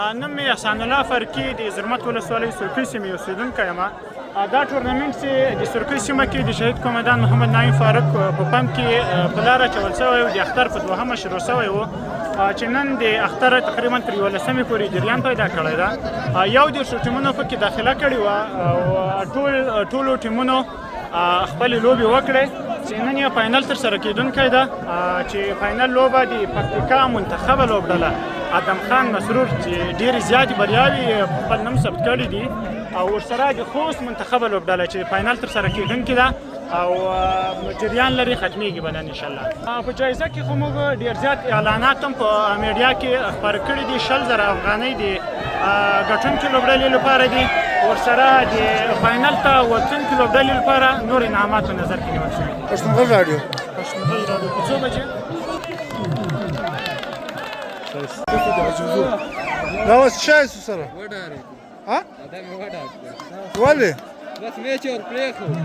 نوم مې احسان الله فرقي، د زرمت ولسوالۍ سرکۍ سیمې اوسېدونکی یم. دا ټورنمنټ چې د سرکۍ سیمه کې د شهید قومندان محمد نعیم فاروق په پمپ کې په لاره اچول شوی و، د اختر په دوهمه شروع شوی و، چې نن د اختر تقریبا تر 11مې پورې جریان پیدا کړی ده. 31 ټیمونو پکې داخله کړې وه او ټولو ټیمونو خپلې لوبې وکړې، چې نن یې فاینل تر سره کېدونکی ده، چې فاینل لوبه د پکتیکا منتخبه لوبډله ادم خان مسرور، چې ډېرې زیاتې بریاوې یې په خپل نوم ثبت کړې دي، او ورسره د خوست منتخبه لوبډله چې فاینل تر سره کېدونکې ده او جریان لري، ختمېږي به نن انشاءالله. په جایزه کې خو موږ ډېر زیات اعلانات هم په میډیا کې خپاره کړي دي. 20,000 افغانۍ د ګټونکې لوبډلې لپاره دي، ورسره د فاینل ته وتونکې لوبډلې لپاره نور انعامات په نظر کې نیول شوي دي. پښتون غږ راډیو. پښتون غږ راډیو په څو بجې؟ دا اوس څه شی سره؟ وډارېږو. ها؟ دا مې وډار کړ. ولې؟ بس مې چې ور پرېښود.